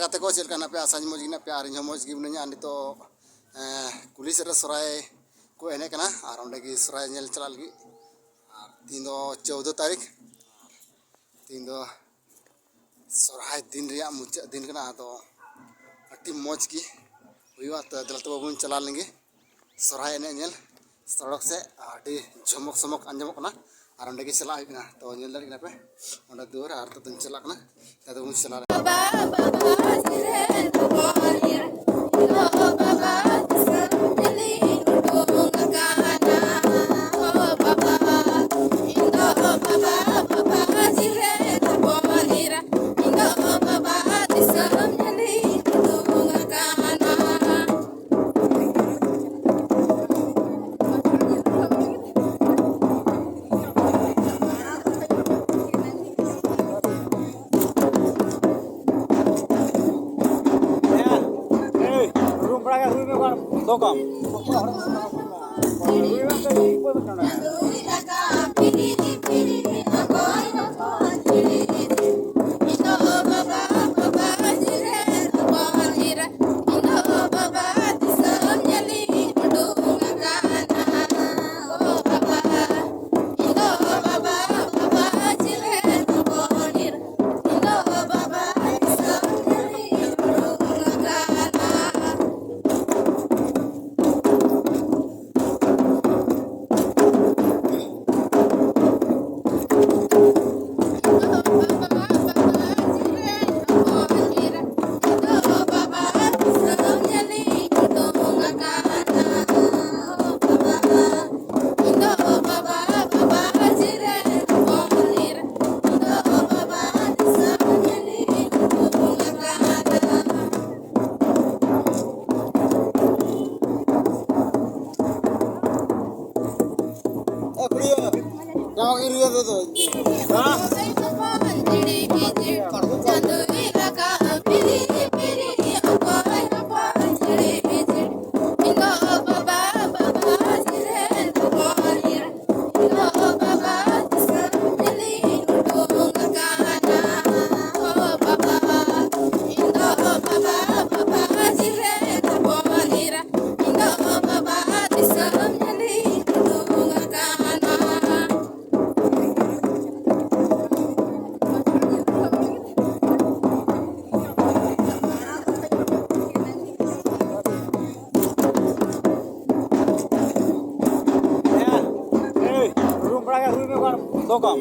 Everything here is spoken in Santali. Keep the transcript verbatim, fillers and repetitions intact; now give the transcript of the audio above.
ᱜᱟᱛᱮ ᱠᱚ, ᱪᱮᱫ ᱞᱮᱠᱟ ᱦᱮᱱᱟᱜ ᱯᱮᱭᱟ? ᱟᱥᱟᱧ ᱢᱚᱡᱽ ᱜᱮ ᱦᱮᱱᱟᱜ ᱯᱮᱭᱟ ᱟᱨ ᱤᱧ ᱦᱚᱸ ᱢᱚᱡᱽ ᱜᱮ ᱢᱤᱱᱟᱹᱧᱟ᱾ ᱟᱨ ᱱᱤᱛᱚᱜ, ᱮᱸ, ᱠᱩᱞᱦᱤ ᱥᱮᱫ ᱨᱮ ᱥᱚᱨᱦᱟᱭ ᱠᱚ ᱮᱱᱮᱡ ᱠᱟᱱᱟ ᱟᱨ ᱚᱸᱰᱮ ᱜᱮ ᱥᱚᱨᱦᱟᱭ ᱧᱮᱞ ᱪᱟᱞᱟᱜ ᱞᱟᱹᱜᱤᱫ᱾ ᱟᱨ ᱛᱤᱦᱤᱧ ᱫᱚ ᱪᱳᱫᱽᱫᱳ ᱛᱟᱹᱨᱤᱠᱷ, ᱛᱤᱦᱤᱧ ᱫᱚ ᱥᱚᱨᱦᱟᱭ ᱫᱤᱱ ᱨᱮᱭᱟᱜ ᱢᱩᱪᱟᱹᱫ ᱫᱤᱱ ᱠᱟᱱᱟ᱾ ᱟᱫᱚ ᱟᱹᱰᱤ ᱢᱚᱡᱽ ᱜᱮ ᱦᱩᱭᱩᱜᱼᱟ᱾ ᱛᱚ ᱫᱮᱞᱟ ᱛᱚᱵᱮ ᱵᱚᱱ ᱪᱟᱞᱟᱣ ᱞᱮᱱ ᱜᱮ ᱥᱚᱨᱦᱟᱭ ᱮᱱᱮᱡ ᱧᱮᱞ᱾ ᱥᱚᱲᱚᱠ ᱥᱮᱫ ᱟᱹᱰᱤ ᱡᱷᱚᱢᱚᱠ ᱥᱚᱢᱚᱠ ᱟᱸᱡᱚᱢᱚᱜ ᱠᱟᱱᱟ ᱟᱨ ᱚᱸᱰᱮ ᱜᱮ ᱪᱟᱞᱟᱜ ᱦᱩᱭᱩᱜ ᱠᱟᱱᱟ᱾ ᱛᱚ ᱧᱮᱞ ᱫᱟᱲᱮᱭᱟᱜ ᱠᱟᱱᱟ ᱯᱮ ᱚᱸᱰᱮ ᱫᱩᱣᱟᱹᱨ, ᱟᱨ ᱛᱚ ᱫᱚᱧ ᱪᱟᱞᱟᱜ ᱠᱟᱱᱟ᱾ ᱛᱚ ᱫᱚᱧ ᱪᱟᱞᱟᱜ ᱠᱟᱱᱟ᱾ ᱫᱚ ᱠᱟᱢ᱾ ᱫᱚᱦᱚ ᱠᱟᱜ ᱟᱢ᱾